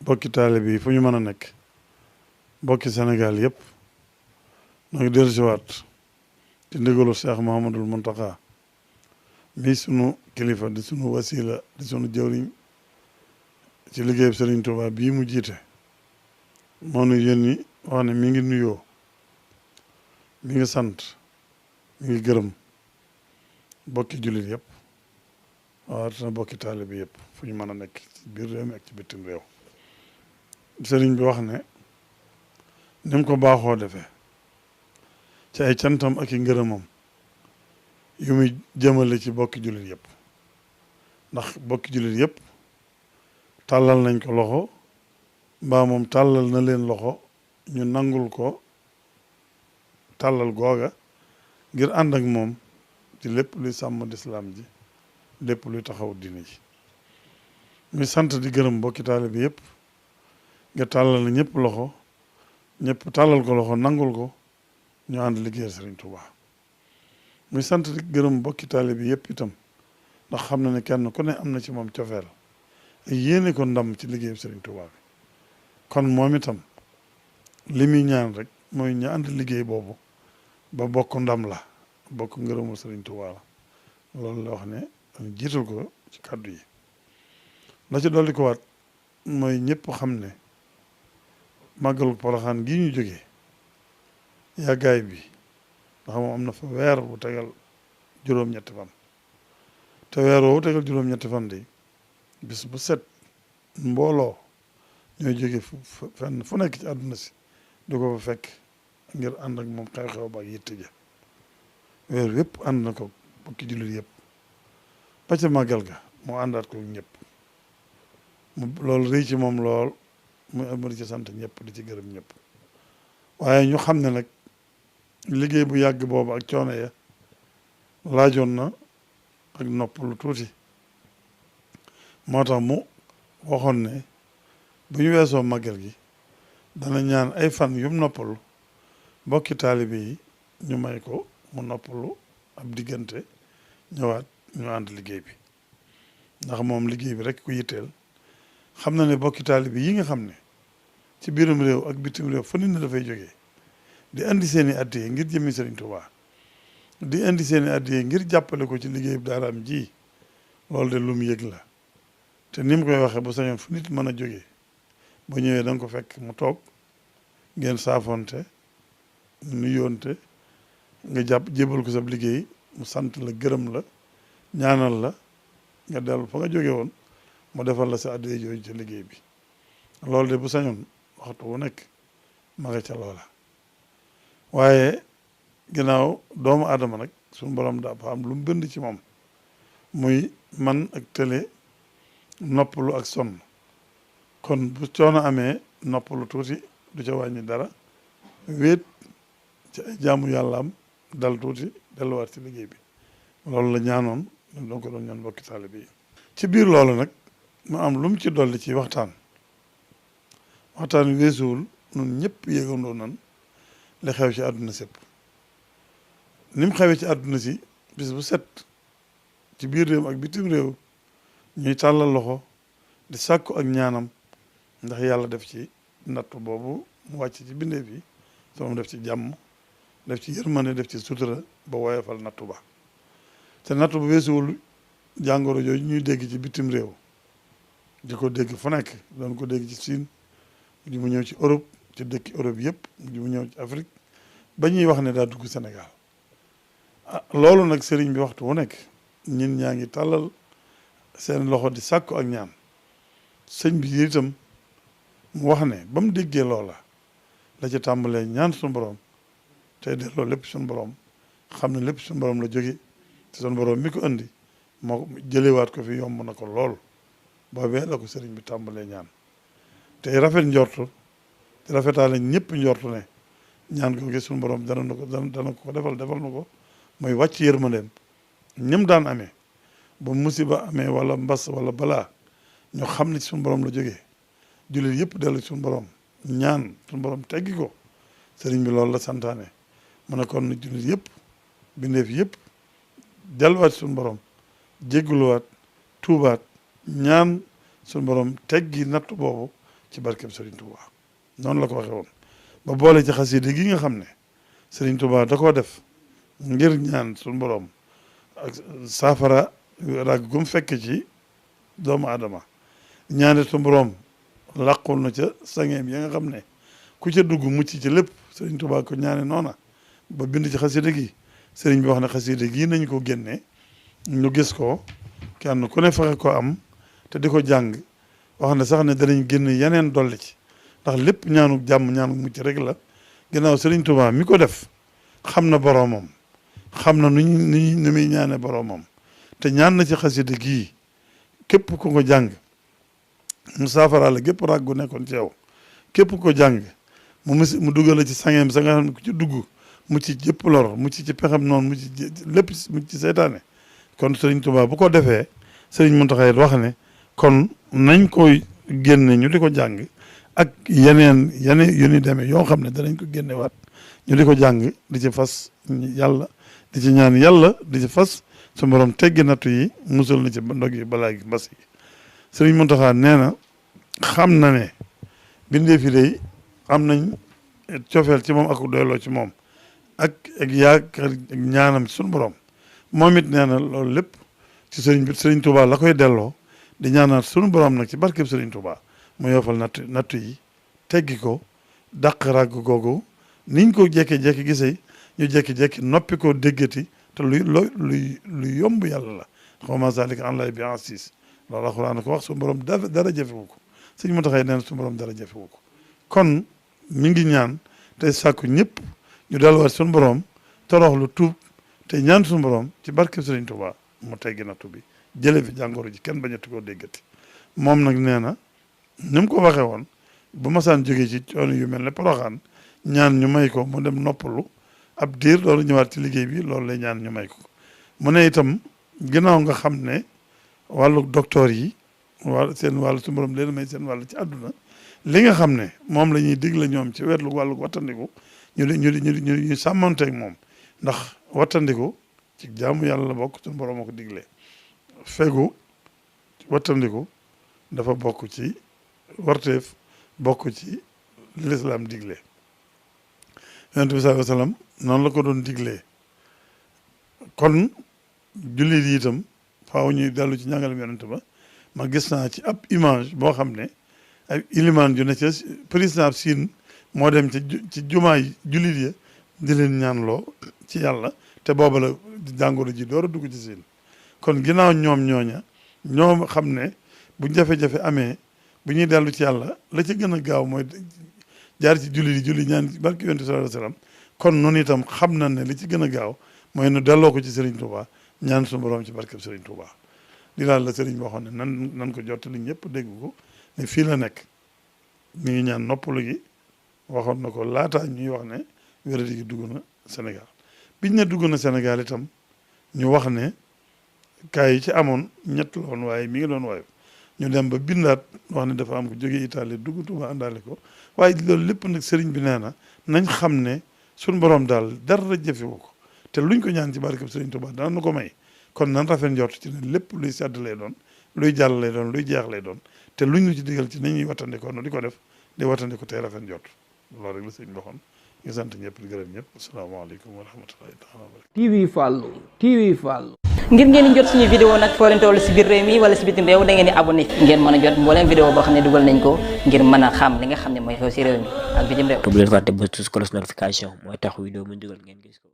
bokki taalibe yi fu ñu mën a nekk bokki Sénégal yëpp noo ngi dellusiwaat ci ndigalu Cheikh Mouhamadul Mountakha mi sunu kilifa di sunu wasila di sunu jëwriñ ci liggéey Serigne Touba bii mu jiite moo nu yónni wax ne mi ngi nuyoo mi ngi sant mi ngi gërëm bokki jullit yëpp waaw bokki taalibe bi yëpp fu ñu mën a nekk ci biir réew mi ak ci bitim réew sëriñ bi wax ne ni mu ko baaxoo defee ci ay cantam ak i ngërëmam yu muy jëmale ci bokki jullit yëpp ndax bokki jullit yëpp tàllal nañ ko loxo mbaa moom tàllal na leen loxo ñu nangul ko tàllal googa ngir ànd ak moom ci lépp luy sàmm lislaam ji lépp luy taxaw diine ji muy sant di gërëm bokki taalibe bi yëpp nga tàllal na ñëpp loxo ñëpp tàllal ko loxo nangul ko ñu ànd liggéeyal Serigne Touba muy sant di gërëm bokki taalibe bi yëpp itam ndax xam na ne kenn ku ne am na ci moom cofeel ak yéene ko ndam ci liggéeyu Serigne Touba bi kon moom itam li muy ñaan rek mooy ñu ànd liggéey boobu ba bokk ndam la bokk ngërëmul Serigne Touba la loolu la wax ne jiital ko ci kàddu yi la ci dolli ko waat mooy ñëpp xam ne màggalu Poroxaan gii ñu jógee yàggaay bi ndax moom am na fa weer bu tegal juróom-ñetti fan te weer woowu tegal juróom-ñetti fan de bis bu set mbooloo ñooy jóge fenn fu nekk ci àdduna si du ko fa fekk ngir ànd ak moom xew-xew ba ak yitte ja weer yëpp ànd na ko bokki jullit yëpp ba ca màggal ga moo àndaat ko ñëpp loolu rëy ci moom lool mu di ci sant ñëpp di ci gërëm ñëpp waaye ñu xam ne nag liggéey bu yàgg boobu ak coono ya laajoon na ak nopp lu tuuti moo tax mu waxoon ne bu ñu weesoo màggal gi dana ñaan ay fan yum noppalu bokki taalibe yi ñu may ko mu noppalu ab diggante ñëwaat ñu ànd liggéey bi ndax moom liggéey bi rek ku yitteel xam na ne bokki taalibe yi nga xam ne ci biirum réew ak bitim réew fu nit ne dafay jógee di indi seen i addiya ngir jëmmi Serigne Touba di indi seen i addiya ngir jàppale ko ci liggéey bi daaraam ji loolu de lu mu yëg la te ni mu koy waxee bu sañoon fu nit mën a jógee ba ñëwee da nga ko fekk mu toog ngeen saafonte nuyoonte nga jàpp jébal ko sab liggéey mu sant la gërëm la ñaanal la nga dellu fa nga jóge woon mu defal la sa addiya jooju ci liggéey bi loolu de bu sañoon waxtu wu nekk ma nga ca loola waaye ginnaaw doomu aadama nag suñu borom dafa am lu mu bind ci moom muy man ak tële noppalu ak sonn kon bu coono amee noppalu tuuti du ca wàññi dara wéet ci ay jaamu yàllaam dal tuuti delluwaat ci liggéey bi loolu la ñaanoon doon ko doon ñaan bokki taalibe yi ci biir loolu nag mu am lu mu ci dolli ci waxtaan weesuwul nun ñëpp yéegandoo nan li xew ci àdduna sépp ni mu xewee ci àdduna si bis bu set ci biir réew ak bitim réew ñuy tàllal loxo di sàkku ak ñaanam ndax yàlla def ci nattu boobu mu wàcc ci bindeef yi sama def ci jàmm def ci yërmande def ci sutura ba woyofal nattu ba te nattu bu weesuwul jàngoro jooju ñuy dégg ci bitim réew di ko dégg fu nekk doon ko dégg ci Siin di mu ñëw ci Europe ci dëkki Europe yëpp di mu ñëw ci Afrique ba ñuy wax ne daa dugg Sénégal loolu nag sëriñ bi waxtu wu nekk ñin ñaa ngi tàllal seen loxo di sàkku ak ñaan sëñ bi itam mu wax ne ba mu déggee loola la ca tàmbalee ñaan suñu borom tey delloo lépp suñu borom xam ne lépp suñu borom la jóge te suñu borom mi ko indi moo jëlewaat ko fi yomb na ko lool boobee la ko sëriñ bi tàmbalee ñaan tey rafet njortu te rafetaale ñëpp njortu ne ñaan ko gis suñu borom dana ko defal na ko mooy wàcc yërmandeem ñëm daan amee ba musiba amee wala mbas wala balaa ñu xam ne suñu borom la jógee jullit yëpp dellu suñu borom ñaan suñu borom teggi ko sëriñ bi loolu la santaane mu ne kon jullit yëpp bindeef yëpp delluwaat suñu borom jégguluwaat tuubaat ñaan suñu borom teggi nattu boobu ci barkeb Serigne Touba noonu la ko waxee woon ba boole ci xasida gi nga xam ne Serigne Touba da koo def ngir ñaan suñu borom ak saafara rag gum fekk ci doomu aadama ñaane suñu borom làqul na ca sangeem ya nga xam ne ku ca dugg mucc ci lépp Serigne Touba ko ñaane noona ba bind ci xasida gi Serigne bi wax ne xasida gi nañ ko génne ñu gis ko kenn ku ne fexe ko am te di ko jàng wax ne sax ne danañ génn yeneen dolli ci ndax lépp ñaanu jàmm ñaanu mucc rek la ginnaaw Serigne Touba mi ko def xam na boroomam xam na nu muy ñaane boroomam te ñaan na ci xasida gii képp ku ko jàng mu saafaraale gépp ràggu nekkoon ci yow képp ko jàng mu dugal la ci sangeem sa nga xam ne ku ci dugg mu ci jëpp lor mu ci pexem noonu mu ci lépp mu ci seytaane kon Serigne Touba bu ko defee Serigne Mountakha wax ne kon nañ koy génne ñu di ko jàng ak yeneen yu ni demee yoo xam ne danañ ko génne waat ñu di ko jàng di ci fas yàlla di ci ñaan yàlla di ci fas su borom teggi nattu yi musul na ci ndog yi balaa gi mbas yi Serigne Mountakha nee na xam na ne bindee fi day am nañ cofeel ci moom ak doyloo ci moom ak yaakaar ak ñaanam suñu borom moom it nee na loolu lépp ci Serigne Touba la koy delloo di ñaanal suñu borom nag ci barkeb Serigne Touba mu yoofal nattu yi teggi ko dàq ràgg googu niñ ko jékki-jékki gisee ñu jékki-jékki noppi ko déggati te luy yomb yàlla la xaw ma zalika an lay bi asis loolu alxuraan ko wax suñu borom dara jafewu ko Serigne Mountakha nee na suñu borom dara jafewu ko kon mi ngi ñaan tey sàkku ñëpp ñu delluwaat suñu borom toroxlu tuub te ñaan suñu borom ci barke Serigne Touba mu teggi nattu bi jële fi jàngoro ji kenn bañati koo déggati moom nag nee na ni mu ko waxee woon bu masaan jógee ci coono yu mel ne Poroxaan ñaan ñu may ko mu dem noppalu ab diir loolu ñëwaat ci liggéey bi loolu lay ñaan ñu may ko mu ne itam ginnaaw nga xam ne wàllu docteur yi seen wàllu suñu borom leen may seen wàllu ci àdduna li nga xam ne moom la ñuy digle ñoom ci wetlu wàllu wattandiku ñu sàmmanteeg moom ndax wattandiku ci jaamu yàlla la bokk suñu borom a ko diglee fegu wattandiku dafa bokk ci warteef bokk ci lislaam digle yonent bi sallallahu alayhi wa sallam noonu la ko doon diglee kon jullit yi itam faaw ñuy dellu ci njàngalem yonent ba ma gis naa ci ab image boo xam ne ay ilimaan ju ne ca président Siin moo dem ci jumaay jullit ya di leen ñaanloo ci yàlla te booba la jàngoro ji door a dugg ci Siin kon ginnaaw ñooña ñoom xam ne bu jafe-jafe amee bu ñuy dellu ci yàlla la ci gën a gaaw mooy jaar ci julli ñaan barke yonent bi sallallahu alayhi wasallam kon noonu itam xam na ne li ci gën a gaaw mooy nu delloo ko ci Serigne Touba ñaan suñu borom ci barkeb Serigne Touba di daal la Serigne boo xam ne nan ko jottali ñëpp dégg ko ne fii la nekk mi ngi ñaan noppalu gi waxoon na ko laataa ñuy wax ne wéradi gi dugg na Sénégal biñ ne dugg na Sénégal itam ñu wax ne kaay yi ci amoon ñett la woon waaye mi ngi doon waaye ñu dem ba bindaat wax ne dafa am ko jógee Italie dugg Touba àndaale ko waaye loolu lépp nag Serigne bi nee na nañ xam ne suñu borom daal dara jëfewu ko te luñ ko ñaan ci barkeb Serigne Touba dana nu ko may kon nan rafet njort ci ne lépp luy sedd lay doon luy jàll lay doon luy jeex lay doon te luñ ñu ci digal ci nañuy wattandikoo no di ko def di wattandiko tey rafet njort loolu rek la sëñ bi waxoon ñu sant ñëpp di gërëm ñëpp asalaamaaleykum wa rahmatullahi taala wa barakatuh. TV Fallou. ngir ngeen di jot suñu vidéo nag foo leen toll si biir réew mi wala si bitim réew da ngeen di abonné ngeen mën a jot mbooleem vidéo boo xam ne dugal nañ ko ngir mën a xam li nga xam ne mooy xew si réew mi ak bitim réew. te bu leen fàtte ba tous cloche notification mooy tax vidéo mu dugal ngeen gis ko.